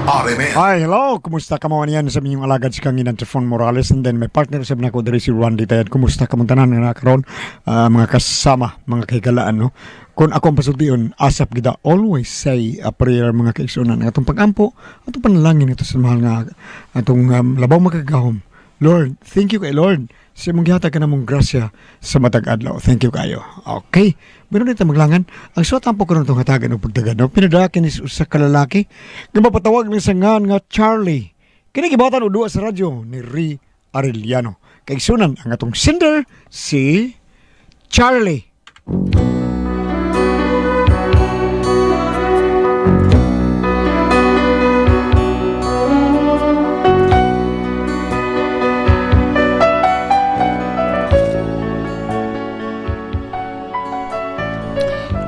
RMN. Hi, hello! Kumusta ka mo niyan sa inyong alagad si Kanginan Trifon Morales, and then may partner sa nako diri si Randy Tayad. Kumusta ka mong tanan nga karon, mga kasama, mga kahigalaan, no? Kung ako ang pasultion, asap gida, always say a prayer, mga kaigsunan. Atong pagampo, atong panalangin ito sa mahal nga atong labaw makagahom. Lord, thank you kay Lord. Sa imong gihatag ka namong grasya sa matag adlaw. Thank you kayo. Okay. Meron dito maglangan. Ang suot ang karon itong hatagan og pagdagan. No? Pinadala ni usa ka lalaki nga mapatawag ng sangan nga Charlie. Kini gibatan og duwa sa radyo ni Ri Arellano. Kaigsunan ang atong sender si Charlie.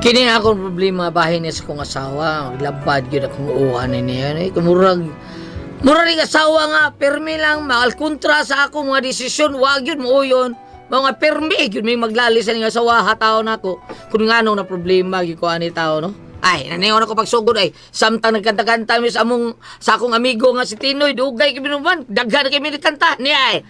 Kini na akong problema bahin niya sa kong asawa. Maglabad yun akong uha ni niya. Eh, kumurag, murag ring asawa nga, pirmi lang, maal kontra sa ako mga desisyon, wag yun mo yun. Mga pirmi, yun may maglali sa ning asawa, ha tao na ako. Kung nga na problema, gyud ko ani tao, no? Ay, nanayon ako pagsugod ay samtang nagkanta-kanta mi sa among sa akong amigo nga si Tinoy, dugay kami naman, daghan kami nagkanta niya ay.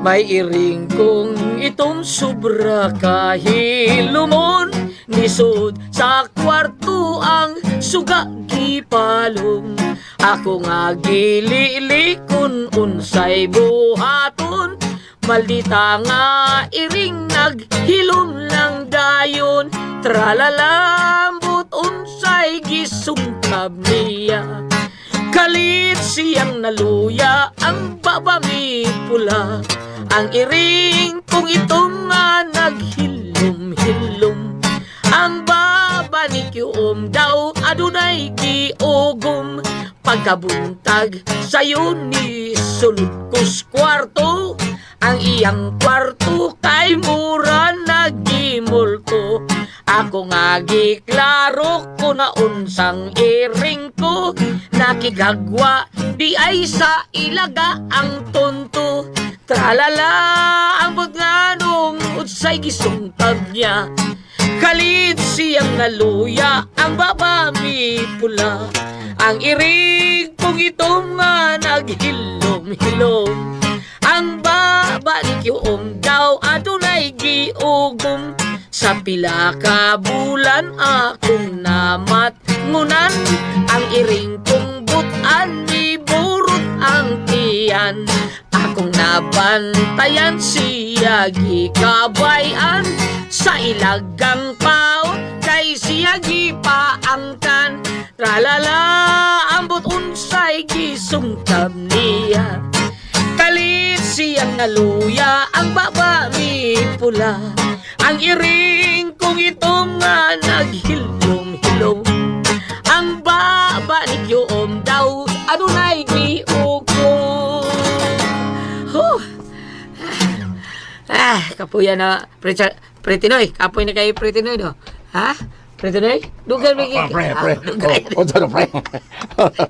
May iring kong itong sobra kahilumon, nisod sa kwarto ang suga gipalong. Ako nga gililikon unsay buhaton, maldita nga iring naghilom lang dayon. Tralalambot unsay gisungkab niya, kalit siyang naluya, ang baba mi pula. Ang iring kong itong nga naghilom-hilom, ang baba ni Kium daw adunay giugom. Pagkabuntag sayo ni sulod kus kwarto, ang iyang kwarto kay mura nagimulto. Ako nga giklaro ko na unsang iring ko, nakigagwa di ay sa ilaga ang tonto. Tralala ang nganong unsay gisungkab niya, kalit siyang naluya, ang baba mi pula. Ang irig kong itong nga naghilom-hilom, ang baba ni Kium daw adunay giugom. Sa pila ka bulan akong namatngunan, ang iring kong butan miburot ang tiyan. Akong nabantayan siya gikabayan, sa ilagang paot kay siya gipaangkan. Tralala ambot unsay gisungkab niya, kalit siyang naluya, ang baba mi pula. Ang iring kong itong nga naghilom-hilom, ang baba ni Kium daw adunay giugom. Huh. Ah, kapuya na pre, pre Tinoy, kapoy na kayo pre Tinoy, no? Ha? Pre Tinoy? Dugay may Ah, pre, pre. Dugay. Oh, unsa to, pre?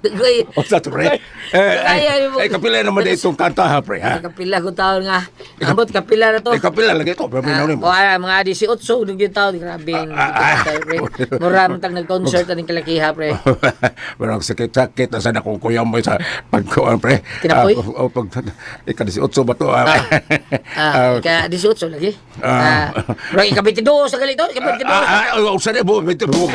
Dugay. Unsa to, pre? Eh, Ay, eh, kapila naman itong kanta, ha, pre, ha? Kapila ko taon nga. Ambot kapila na to. Eh, kapila lagi ito, pre, Ah, mo. o ay, mga 18, nung yung taon, grabe. Ah, ah. Pre. Mura man tang nag-concert aning kalakiha, pre. Pero ang sakit-sakit na sana kung kuya mo sa pagkuhan, pre. Tinapoy? Ah, o, pag, ika 18 ba to? Ah, Ah, ika 18 lagi. Ah. Ah, bro, ika 22 sa galito, ika 22. Ah, ah, usa na mo, ito mo,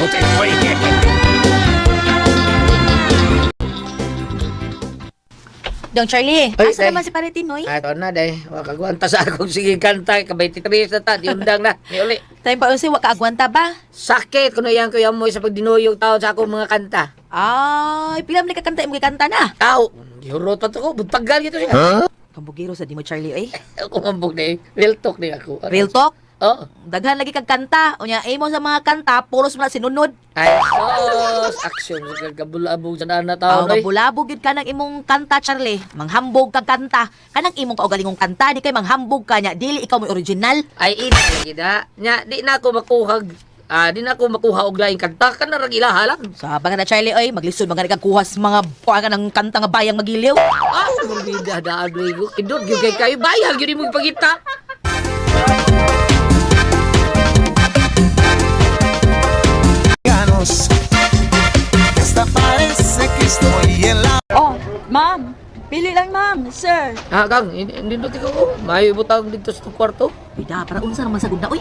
Dong Charlie, Ay, asa day. naman si Pare Tinoy? Ah, ito na, day. Wa kagwanta sa akong sige kanta, ika 23 na ta, diundang na. Ni uli. Time pa unsi, wa kaagwanta ba? Sakit kuno yang kuya mo sa pagdinuyog taon sa akong mga kanta. Ay, pila man kakanta imong kanta na. Tao, gihurot pa to ko, butagan gito siya. Kambugiro sa di mo Charlie oy. Ako mambog na eh. Real talk ni ako. Real talk? Oo. Daghan lagi kag kanta. Unya imo sa mga kanta puros man na sinunod. Ay, sos, action. Kabulabog sa daan na tao. Aw, mabulabog gyud ka ng imong kanta Charlie. Manghambog kag kanta. Kanang imong kaugalingong kanta di kay manghambog ka nya dili ikaw mo original. Ay, ina lagi na. Nya, di na ako makuha. Ah, di na ako makuha og laing kanta. Kana rag ilaha lang. Sa nga na Charlie oy, maglisod man gani kag kuha sa mga kuha ka ng kanta nga bayang magiliw. Ah, magbida daan bligo. Kindot gyud kay kayo bayag gyud imong pagita. Hasta parece que estoy en Pili lang, ma'am, sir. Ah, gang, nindot ikaw. Oh. May butang dito sa kwarto. Bida, para unsa naman sa gunda, uy.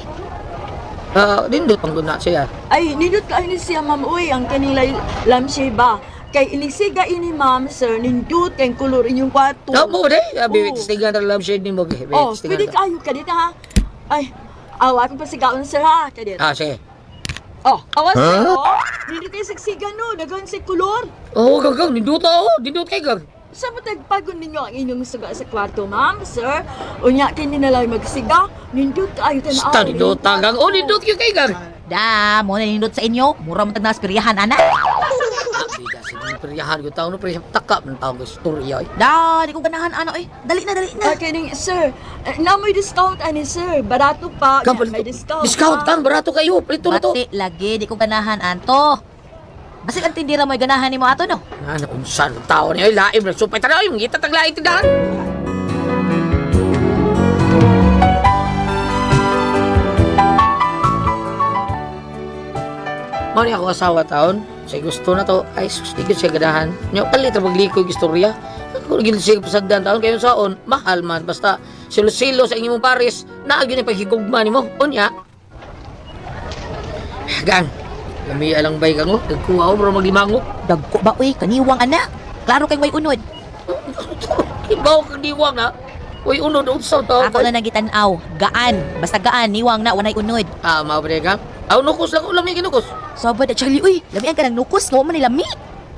Ah, nindot ang guna siya. Ay, nindot kaayo ni siya, ma'am. Uy, ang kaning lamshe ba? Kay inisiga ini, ma'am, sir, nindot kay kolor inyong kwarto. No, mo de. Abi, Oo. tistigan na lang siya ni mo. Bi, Oh, tistigan pwede ta. kayo kadit ha. Ay, awa akong pasigaon, sir, ha, kadit. Ah, sige. Oh, awa, sir, oh. Nindot kayo sigsigan, no. Daghan sa kolor. Oh, gang, gang, nindot na, oh. Nindot kay gang. Sa matagpagon ninyo ang inyong suga sa kwarto, ma'am, sir. Unya, kini na lang magsiga. Nindot kayo tanaw. Sta, nindot ta, gang. Oh, nindot kayo kay gang. Da, mo na nindot sa inyo. Mura mo tag naspiriyahan, ana. Ah, bida, sige, peryahan ko tao, no, peryahan, taka, man tao ko, istorya, eh. Da, di ko ganahan, ana, uy. Dali na, dali na. Okay, ning, sir. Eh, na may discount, ani, sir. Barato pa. Gang, Unya, may discount. Discount, pa. kang, barato kayo. Palito na to. Bati, lagi, di ko ganahan, anto. Basig ang tindira mo'y ganahan nimo ato, no? Ano, unsa ng tao niya, ay, laim na supay tanaw, yung ngita taglain tindahan. Mao ni ako asawa taon, sa gusto na to, ay sus, di ko siya ganahan. Nya palit ra maglikoy og istorya. Ako gid siya pasagdan taon kayo saon, mahal man basta silo-silo sa inyong pares, naa gyud ni paghigugma nimo. Unya. Gang, lami alang bay kang oh, nagkuha oh, bro maglimango. Dagko ba, uy? Kaniwang, ana. Klaro kay way unod. Ibaw kang diwang na. Uy, unod unsa to? Ako na nagitan-aw. Gaan. Basta gaan, niwang na, wanay unod. Ah, mao ba ka? Aw, nukos lang ulam ni kinukos. Sobod na, Charlie, uy. Lamian ka ng nukos, no? Man ni lami.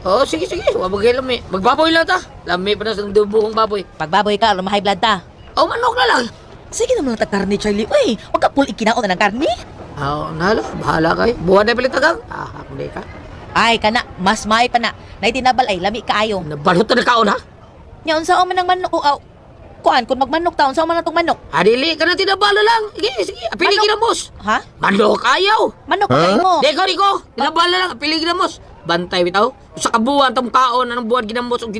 Oh, sige sige, wa bagay lami. Magbaboy lang ta. Lami pa na sa dubuhong baboy. Pagbaboy ka, aron ma-high blood ta. Aw, manok na lang. Sige naman lang tag karne, Charlie, uy. Huwag ka pul ikinaon na ng karne. Aw, nalo, bahala kay. Buwan na pilit kang. Ah, hindi ka. Ay, kana, mas may pa na. Naitinabal ay, lami kaayo. Nabalot na kaon ha. Nya, unsa man ang manok, aw. Kuan, kung magmanok ta, unsa man atong manok? Adili ka na tinabalo lang. Sige, sige. Pili Manok. ginamos. Ha? Manok ayaw. Manok huh? mo. Diko, diko. Tinabalo lang. Pili ginamos. Bantay bitaw. Usa ka buwan tong kaon anong buwan ginamos og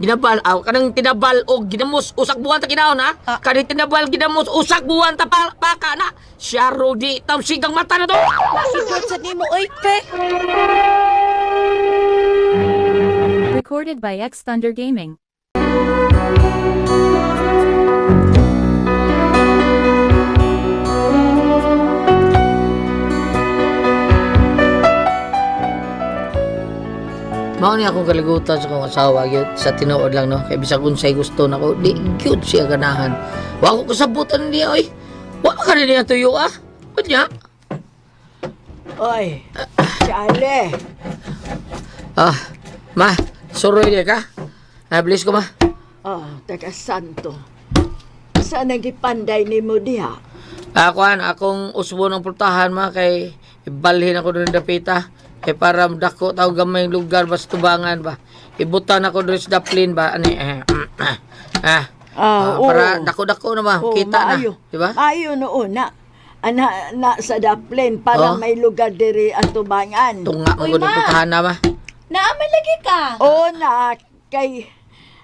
ginabal aw kanang tinabal og ginamos usak buwan ta kinaon ha. Ah. Kani tinabal ginamos usak buwan ta paka na. Siya di tam sigang mata na to. Sigod sa nimo, oy, pe. Recorded by X Thunder Gaming. Mao ni akong kaligutan sa akong asawa gyud sa tinuod lang no kay bisag unsay gusto nako di gyud siya ganahan. Wa ko kasabutan niya oy. Wa ka rin niya tuyo ah. Unya. Oy, Charlie. Ah, ma, suroy niya ka. Ah, bilis ko ma. Oh, taga santo. Saan ang gipanday ni mo diha? Ako an, akong usbo ng pultahan ma kay ibalhin ako dun dapita. Kay para dako tao gamay lugar ba sa tubangan ba. Ibutan ako dun sa daplin ba ani eh, ah, ah, Ah, ah, para oo. dako-dako na ba Oo, kita na, maayo. di ba? Maayo noon na. Ana na sa daplin para Oh. may lugar diri at tubangan. Tunga mo Uy, gud ma. pultahan na ma. Naaman lagi ka. Oo na kay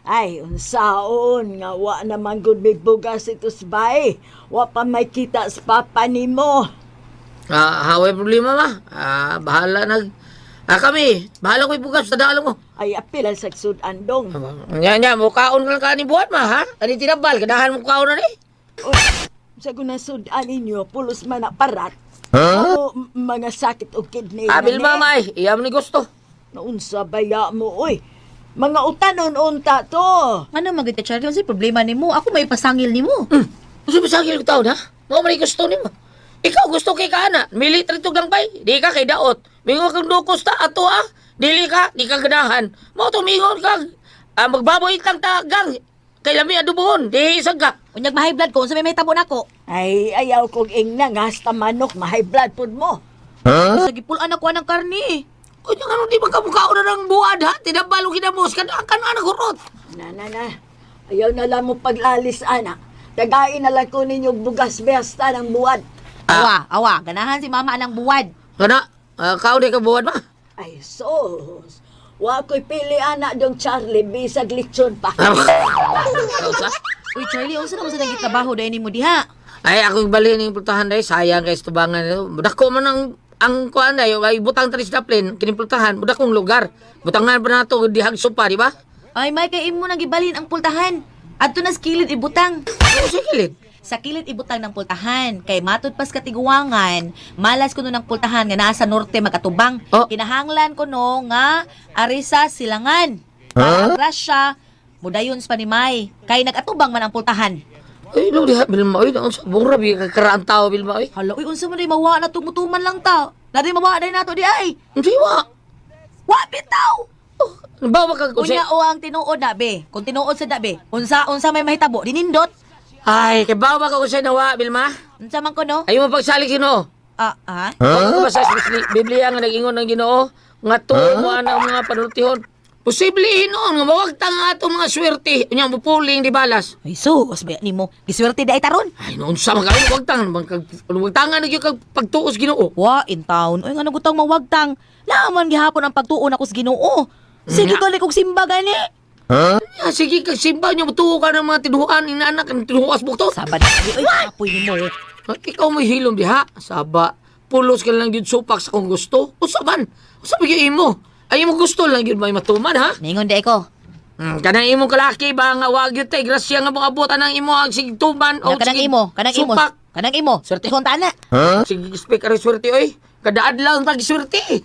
ay unsaon nga wa naman gud may bugas ito sa bahay. Wa pa may kita sa papa nimo. Ah, haway problema ma. Ah, bahala nag. Ah, kami, bahala ko ibugas sa dalo mo. Ay apil ang sagsud andong. Nya nya, mukaon ka lang kanin buhat ma ha. Ani tinabal, ganahan mo kaon na ni. Uy, sa gunasudan ninyo pulos man na parat. Huh? O, mga sakit o kidney. na Abil ni. mama ay, iyam ni gusto. Naunsa baya mo oy. Mga utanon unta to. Ano magita, Charlie? Unsay problema nimo? Ako may pasangil nimo. Gusto mo sa akin taon, ha? Mao man gusto nimo. Ikaw gusto kay kaana, mili tritog lang bay. Di ka kay daot. Mingon kang dukos ta ato ah. Dili ka, di ka ganahan. Mao to mingon ka. Ah, magbaboy lang ta gang. Kay lami adubohon, di isag ka. Unyag ma-high blood ko, unsa may mahitabo nako? Ay, ayaw kong ingna nga hasta manok, ma-high blood pod mo. Huh? Sa gipul-an ako ng karne. Kunya karon di magkamukhaon na ng buad ha. Tinabalo kinamos kan kan anak hurot. Na, na, na. Ayaw na lang mo paglalis, ana. Tagain na lang ko ninyo bugas besta ng buwan. Awa, awa, ganahan si mama anang buwad. Kana, kao di ka buad ma. Ay, sus. Wa ko'y pili, ana, dong Charlie, bisag lechon pa. Kausa? Uy, Charlie, unsa naman sa nagitrabaho dahil nimo diha? Ay, ako balhin yung pultahan dahil sayang kay sa tubangan nito. Dako man ang kuan dayo ay butang tris na plane kining pultahan, dakong lugar. Butangan pa nato dihag sopa, di ba? Ay, may kay imo nang gibalhin ang pultahan. Adto na sa kilid ibutang. Ano sa kilid? Sa kilid ibutang ng pultahan. Kay matud pas katiguangan, malas kuno ng pultahan nga naa sa norte magatubang. Oh. Kinahanglan kuno nga arisa silangan. Para ang grasya, mudayon sa panimay. Kay nagatubang man ang pultahan. Ay, no, diha, Bilma, oy, naon sa mura, bi, kakaraan tao, Bilma, oy. Hala, uy, unsa man day mawa na tumutuman lang ta. Na day mawa day nato di ay. Unsa wa? Wa bitaw. Oh, bawa kag unsa? Unya o ang tinuod na be. Kung tinuod sa da be, unsa unsa may mahitabo dinindot. Ay, kay bawa kag unsay nawa, Bilma. Unsa man kuno? Ayaw mo pagsalig Ginoo. Ah, ah. Huh? Ba sa Biblia nga nag-ingon ng Ginoo nga tuo mo ana ang mga panultihon. Posible hinuon nga mawagtang ang atong mga swerte. Unya mupuling di balas. Ay sus, ba nimo. Giswerte di ay taron. Ay, noon sa mga kayo, wagtang, wagtangan na gyud kag pagtuos Ginoo. Wa in town. Uy, nga nagutang mawagtang. Laman gihapon ang pagtuon ako sa Ginoo. Sige gali kog simba gani. Ya, sige kag simba niyo mutuo ka ng mga tinuhan inaanak ang tinuas buktot. Saba na uy, kapoy nimo. At ikaw may hilom diha, saba. Pulos ka lang gyud supak sa kung gusto. Usa man? Usa ba gyud imo? Ay imo gusto lang gyud may matuman ha? Ningon di ko. Kanang imong kalaki ba nga wa gyud tay grasya nga moabot anang imo ang sigtuman Nga kanang sige, imo, kanang imo. Supak. Kanang imo. Swerte kon tana. Sige speak ari swerte oy. Kada adlaw tag swerte.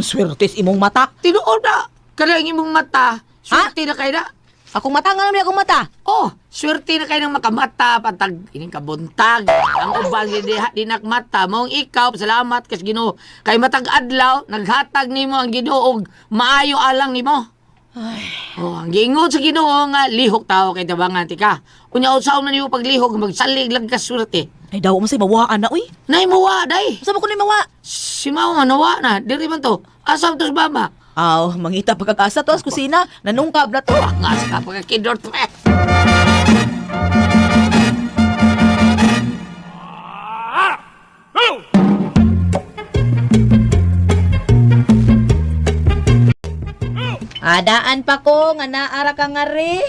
Swerte sa imong mata. Tinuod na. Kanang imong mata, swerte na kay na. Akong mata nga naman akong mata. Oh, swerte na kayo ng makamata, patag ining kabuntag. Ang uban di dinak mata, maong ikaw, salamat kas Ginoo. Kay matag adlaw, naghatag nimo ang Ginoo og maayo alang nimo. Oh, ang giingon sa Ginoo nga lihok tao kay tabangan ti ka. Unya usaw man nimo paglihok magsalig lang ka swerte. Ay daw mo say mawaan na uy. Nay muwa day. Unsa ba kuno mawa? Si mama nawa na, diri man to. Asam to sa mama. Aw, mangita pagkakasa to sa kusina, nanungkab na to. Nga sa pagkakidor to. Eh. Adaan pa ko nga naara ka nga re.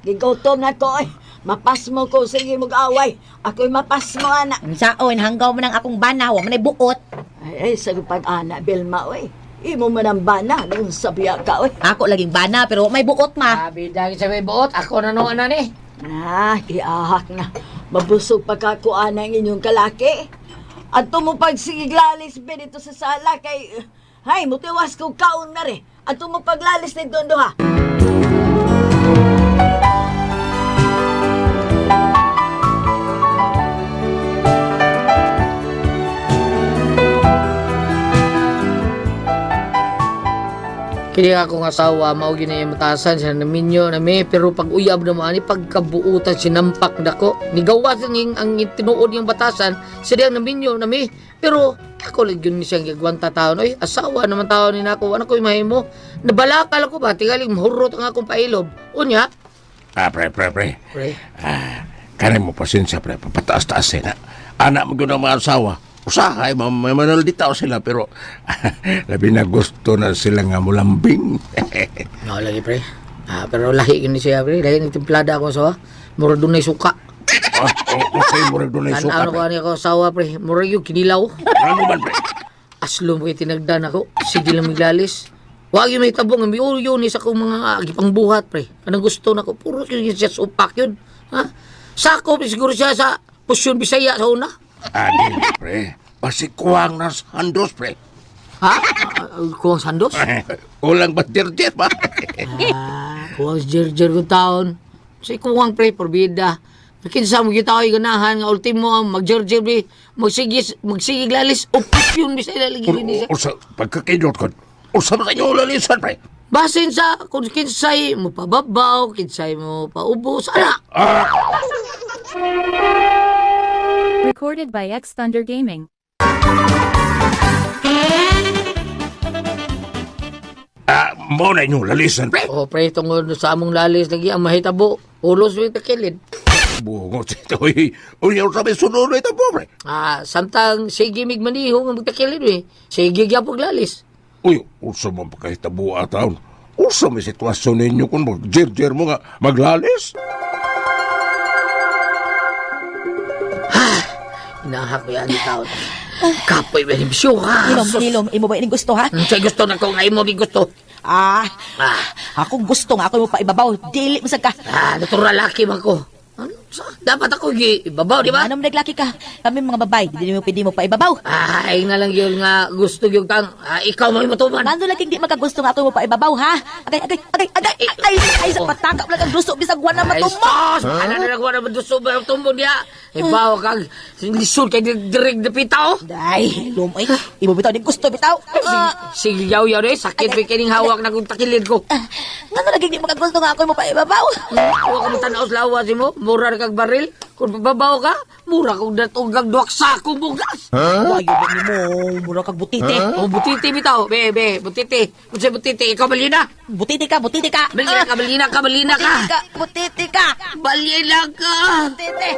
Gigutom na ko ay. Mapasmo ko sige mag-away. Ako'y mapasmo ana. Unsaon hanggaw man ang akong bana, wa man ay buot. Ay, ay sa pag-ana Bilma oy. Imo man ang bana nung sabiya ka oy. Ako laging bana pero wa may buot ma. Sabi dahil sa may buot, ako na nung ana ni. Ah, giahak na. Mabusog pa ka kuan ang inyong kalaki. At mo pagsiglalis be dito sa sala kay hay mutiwas ko kaon na re. At mo paglalis ni Dondo ha. Kini akong asawa mao gyud na matasan siya naminyo na mi pero pag uyab na mo ani pagkabuutan sinampak dako nigawas ang ang tinuod niyang batasan siya diyang naminyo na mi pero ako lang gyud ni siyang gigwanta taon oy asawa naman taon ni nako ano ko'y mahimo nabalakal ako ba tingaling mahurot ang akong pailob unya. Ah, pre, pre, pre. Pre. Ah, kanay mo pasensya, pre. Papataas-taas eh na. Anak mo gud ang mga asawa. Usahay, manalditaw sila, pero labi na gusto na sila nga mulambing. No lagi pre, ah, pero lahi gyud ni siya pre, lahi ng timplada ako asawa, murag dunay suka. Ah, oh, okay, murag doon ay suka, Tan-aw na ko pre. ani ako asawa pre, murag yung kinilaw. Ano man, pre? Aslom kay tinagdan ako. Sige lang miglalis. Wag yung may tabong, may uyo ni sa akong mga gipangbuhat, pre. Anong gusto nako? Puro yun siya supak yun. Ha? Sakop siguro siya sa pusyon Bisaya sa una. Ah, di, pre. Pasikuang na sandos, pre. Ha? Ah, kuwang sandos? Ulang ba dirdir ba? Ah, kuwang jerjer ko taon. Sa kuwang pre, porbida. Kinsa mo kita ay ganahan nga ultimo ang magjerjer pre, magsigis, magsigiglalis o pusyon Bisaya lagi ni siya. Usa, pagkakidot ko, usa ba sa inyo lalisan, pre? Basin sa kung kinsay mo pababaw, kinsay mo paubos, ana. Recorded by X Thunder Gaming. Ah, mo na inyo lalisan, pre. Oh, pre, tungod sa among lalis lagi ang mahitabo. Ulos wi takilid. Bungot ito, uy. Uy, usa may sunod na ito po, pre. Ah, samtang sige mig maniho nga magtakilid wi. Sige gyapon lalis. Uy, usa man pa kahitabo taon. Usa may sitwasyon ninyo kung mag-jer-jer mo nga maglalis. Inahak ko yan taon. Kapoy ba ni bisyo ha? Hilom, hilom, imo ba ining gusto ha? Unsay gusto na ko nga imo ni gusto? Ah, Ah, ako gusto nga ako mo paibabaw. Dili mo sad ka. ah, natural laki man ko. Ano? Dapat ako gi ibabaw, di ba? Ano mo naglaki ka? Kami mga babae, dili mo pwede mo paibabaw. Ay, nga lang yun nga gusto yung kang ikaw mo matuman. Ngano lagi di makagusto nga ako mo paibabaw ha? Agay, agay, agay, agay, ay, ay, sa pataka lang ang duso bisag wala Ay, matumba. sus! Ano na nagwa na maduso ba yung tumbo niya? Ibaw kag lisod kay dirig na pitaw. Ay, hilom ay. Imo bitaw di gusto bitaw. Ah, Sige, yaw-yaw rin. Sakit may kining hawak na kong takilid ko. ah, ngano lagi di makagusto nga ako mo paibabaw? Huwag ka mo tanaw sa lawas mo. Mura na kag baril. Kung babaw ka, mura kong datong kag duwak sa akong bugas. Wayo ba nimo? Mura kag butite. O butiti bitaw. Be, be, butiti. Kung sa butiti, ikaw balina. Butite ka, butite ka. Balina ka, balina ka, balina ka. Butite ka, butite ka. Balina ka. Butite.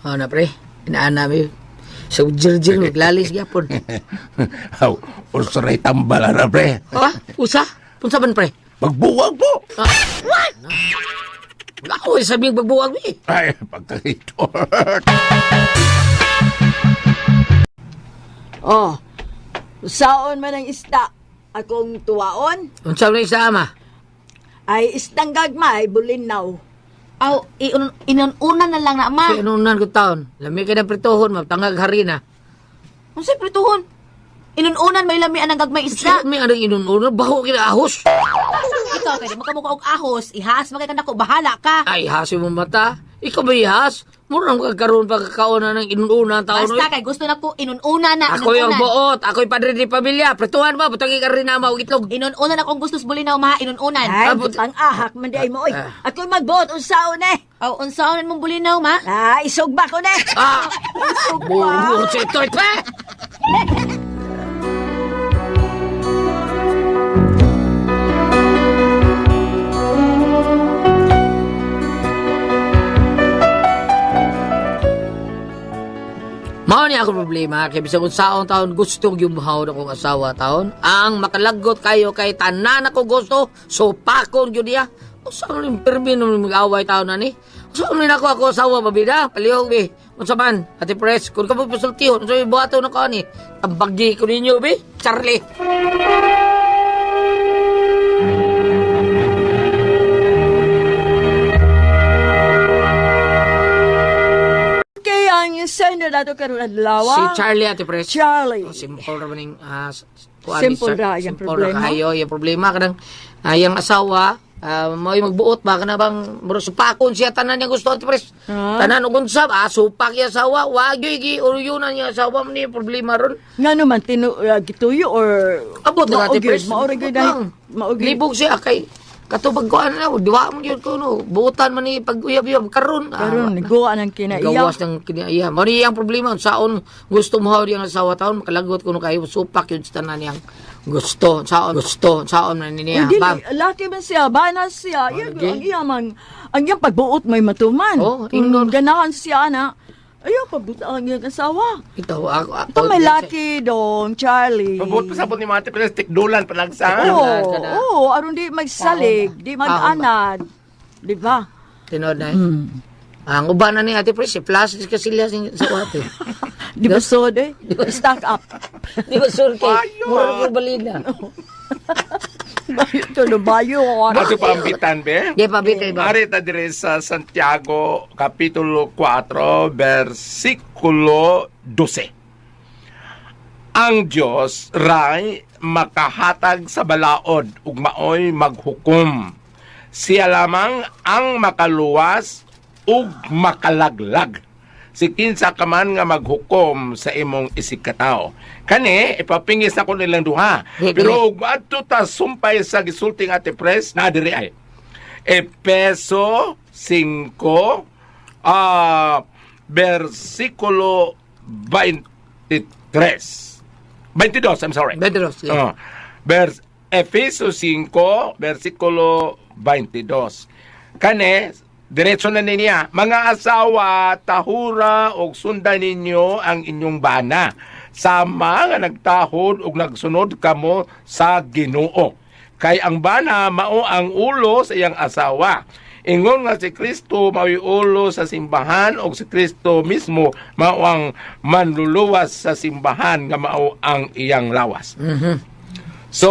Oh, na pre. Inaan namin. Sa jirjir, maglalis gyapon. Aw, usuray tambal na pre. Ha? Usa? Punsa man pre? Magbuwag po. What? Ako, sabi yung bagbuwag mi. Ay, pagkakito. Oh, saon man ang isda. Akong tuwaon Unsa man isa ama? ay isdang gagmay, bulinaw. Aw, inununa na lang na ma. Kaya inunan ko taon. Lami ka na prituhon, maptangag harina. Unsay prituhon? Inununan may lami anang gagmay isda. May anong inununan, baho kina ahos. Ikaw kay di mo og ahos, ihas magay ka nako, bahala ka. Ay, hasi mo mata. Ikaw ba ihas? Mura mo kagkaroon pa kakauna ng inununan taon. Basta kay gusto nako inununa na, Ako'y ang inununan. buot. Ako'y padre ni pamilya. Prituhan mo, butangin ka rin na og itlog. Inununan akong gusto sa bulinaw ma, inununan. Ay, Abot- pang ahak man di ay mo, oy. Ah. Ako'y magbuot unsaon eh. Aw, unsaon mong bulinaw ma? Ah, isugba ko na. Ah! Buot sa ito, ito! Mao ni ako problema kay bisag unsaon taon gusto gyud akong asawa taon ang makalagot kayo kay tanan ako gusto so pakon gyud niya. Unsa man yung permi nung mag-away taon na ni? Unsa man ako ako asawa mabida palihog bi. Unsa man Ate Pres kun ka mo pasultihon unsa may buhaton nako ani tambagi ko ninyo bi Charlie. Okay, ang sender nato karon adlaw. Si Charlie, Ate Pres. Charlie. Oh, simple ra man ning Simple ra iyang simple ra problema. kayo iyang problema kanang iyang asawa mo'y magbuot ba kana bang muro supakon siya tanan niya gusto, Ate Pres. Ah. Tanan og unsa supak iya asawa wa gyud gi uruyunan niya asawa man ni problema ron. Nga naman tinu gituyo or Abot na, Ate Mao gyud, Pres. mao ra gyud Abot lang. mao gyud. Libog siya kay katubag ko ano na diwa mo gyud ko no buotan man ni pag uyab-uyab karon. Karon niguan ang kinaiya. Gawas ng kinaiya. Mao ni ang problema saon gusto mo ang asawa taon makalagot kuno kayo supak yun sa tanan niyang gusto saon gusto saon man Uy, niya. dili, Bam. laki man siya, bana siya. Iya, lagi. ang iya man, ang iyang pagbuot may matuman. Oh, Kung ingnon. ganahan siya na, ayaw pagbuot ang iyang asawa. Ito ako ako. Ito may laki dong, Charlie. Pabuot pa sabot ni Mate Pres, tikdulan pa lang sa. Oo, Ka na. oo, aron di magsalig, di mag-anad. Di ba? Tinod na. Eh. Ang uban na ni Ate Pres, si Plus Casillas sa ate. Di ba sod eh? Stock up. Di ba sure kay mura ko balina. Bayo to no, bayo. Ato paambitan, be. Di pa bitay ba? Ari ta dire sa Santiago, Kapitulo 4, versikulo 12. Ang Dios ray makahatag sa balaod ug maoy maghukom. Siya lamang ang makaluwas ug makalaglag. Si kinsa ka man nga maghukom sa imong isigkatao. Kani ipapingis nako nilang duha. Di, Pero ug adto ta sumpay sa gisulting Ate Pres na diri ay. Epeso 5 versikulo 23. 22, I'm sorry. 22, yeah. Oh. Vers Efeso 5, versikulo 22. Kane, diretso na niya, mga asawa, tahura og sundan ninyo ang inyong bana. Sama nga nagtahod og nagsunod kamo sa Ginoo. Kay ang bana mao ang ulo sa iyang asawa. Ingon nga si Kristo mao'y ulo sa simbahan og si Kristo mismo mao ang manluluwas sa simbahan nga mao ang iyang lawas. So,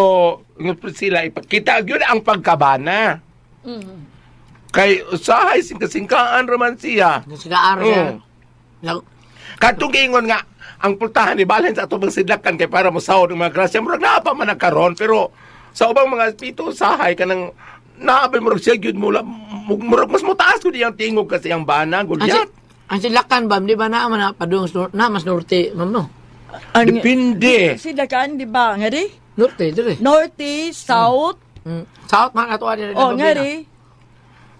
ingon Priscilla, ipakita gyud ang pagkabana. Kay usahay singka-singkaan raman siya. Sigaan siya. Katong giingon nga ang pultahan ni balhin sa atong sidlakan kay para mosahod ng mga grasya, murag naa pa man na karon, pero sa ubang mga pito usahay kanang naa ba, murag siya gyud mula, murag mas motaas gud iyang tingog kasi ang bana Ang, Goliath. ang silakan ba, di ba na man na padung na mas norte, ma'am, no? Depende. Sidakan, di ba? Nga di? Norte, dire. Norte, South. South man ato ani. Oh, nga di.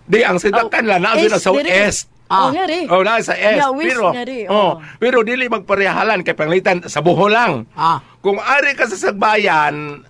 Di ang sidlakan lang naa gyud na East, sa diri. west. Oh, nga di. Oh, naa sa east. Yeah, west pero nga di, oh, oh. pero dili magparehalan kay panglitan sa Bohol lang. Kung ari ka sa Sagbayan,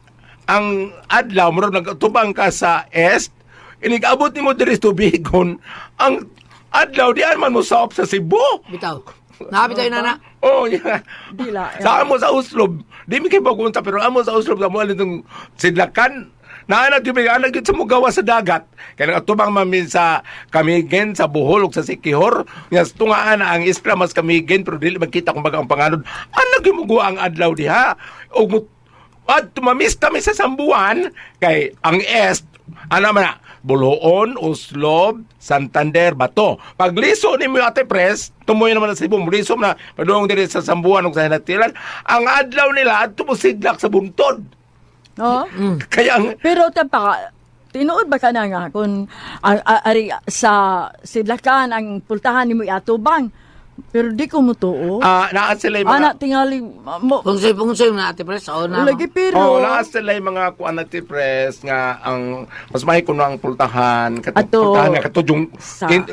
ang adlaw murag nagatubang ka sa east, inig-abot nimo diri sa Tubigon, ang adlaw dian man mo saop sa Cebu. Bitaw. Naabitaw na na. Oh, yeah. Dila. Sa amo sa Oslob, di mi kay bagunta, pero amo sa Oslob sa mo itong sidlakan. Naanag yung anak gyud sa mugawa sa dagat. Kaya nagatubang mamin sa Camiguin, sa Bohol ug sa Siquijor. Nga sa tungaan na ang iskra mas Camiguin, pero dili magkita kung baga ang panganod. Anak yung muguwa ang adlaw diha. Ug at tumamis kami sa Sambuan kay ang est ana man na Buluon, Oslob, Santander, Bato. Pagliso ni mo Ate Pres, tumuyo naman na sa Cebu, muliso na padung diri sa Sambuan ug sa Hinatilan, ang adlaw nila adto mo sidlak sa buntod. No? Kaya ang Pero tampa, tinuod ba ka na nga kung ari sa sidlakan ang pultahan nimo iatubang. Pero di ko mutuo. Naa sila yung mga Ana tingali mo Pungsoy-pungsoy na Ate Pres. Oh, na. lagi pero Oh, naa sila yung mga kuan, Ate Pres, nga ang mas may kuno ang pultahan kato Ato, pultahan nga kato yung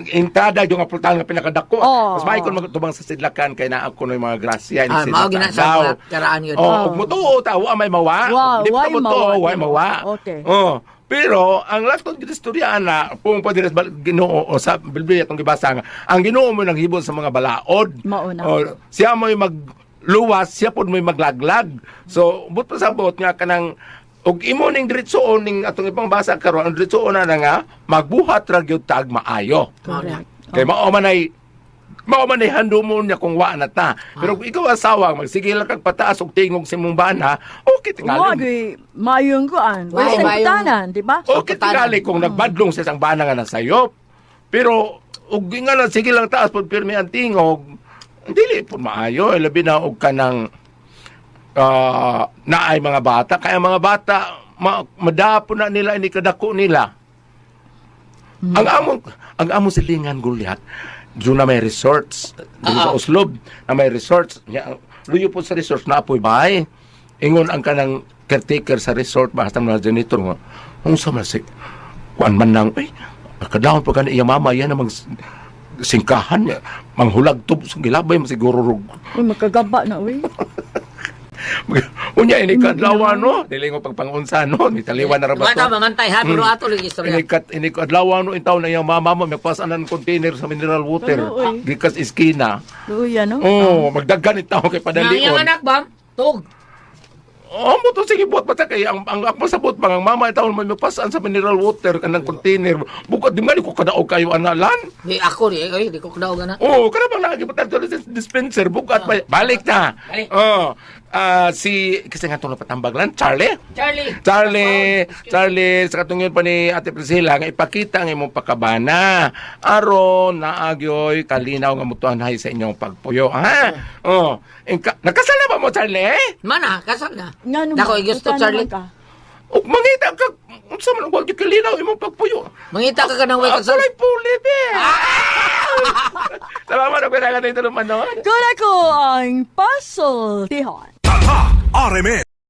entrada yung nga pultahan nga pinakadako. Oh. Mas may kuno magtubang sa sidlakan kay naa kuno yung mga grasya ni Ah, mao gina sa daw. karaan yun. Oh, ug mutuo ta wa may mawa. Wa, Di pa way mutuo, mawa. way mawa. Okay. Oh, pero ang laktod gid istorya ana kung pa diri sa Ginoo o sa Biblia atong gibasa nga ang Ginoo mo naghibon sa mga balaod. Mao na. Oh, siya mo'y magluwas, siya pod mo'y maglaglag. So, but pasabot nga kanang og imo ning diretsoon ning atong ipangbasa karon, ang diretsoon na nga magbuhat ra gyud tag maayo. Correct. Kay mao man ay handumon niya kung wa na ta. Pero kung ikaw asawa, magsige lang kag pataas og tingog sa imong bana, okay Wa tingali. gyud mayong kuan. Way, Way mayong- tanan, di ba? Okay tingali kung nagbadlong sa isang bana nga nasayop. Pero og nga na sige lang taas pud pirmi ang tingog, dili pud maayo, eh, labi na og kanang naay mga bata, kaya ang mga bata madapo na nila ini kadako nila. Ang among silingan, Goliath, doon na may resorts dito sa Oslob, na may resorts nya, luyo po sa resorts na apoy bahay. Ingon ang kanang caretaker sa resort basta mga janitor nga unsa man si kuan man nang eh kadlawon pa kani iya mama yan namang singkahan niya manghulag tub sa gilabay man siguro rog. Uy, makagaba na uy. Unya ini kadlawan no, dili ko pagpangunsa no, mitaliwan na ra ba Bata to? mamantay ha, pero ato lagi istorya. Ini kadlawan no intaw na iyang mama mo magpasan ng container sa mineral water Ano, oy? gikas iskina. Luya no. Oh, magdaghan itaw kay Nang iyang padalion. anak ba? Tug. Oh, mo to sige buot basta kay ang pasabot bang ang mama itaw mo magpasan sa mineral water kanang container. Bukod di man ko kadaog kayo analan. Di ako di, oy, di ko kadaog na. Oh, kana bang nagibutan to sa dispenser bukat pa balik na. Balik. Oh, si kasi nga itong napatambag lang, Charlie. Charlie. Charlie, Charlie, sa katungyon pa ni Ate Priscilla nga ipakita ang imong pakabana aron naagyoy kalinaw nga mutuanhay sa inyong pagpuyo, ha? Oh, nakasal na ba mo, Charlie? Mana, kasal na. Ngano Dako man, igusto utana Charlie. man ka. Ug mangita ka unsa man wa gyud kalinaw imong pagpuyo. Mangita ka kanang way Ako kasal. lay puli be. Salamat ako na dito naman no. Kuna ko ang puzzle tihon. Tatak RMN.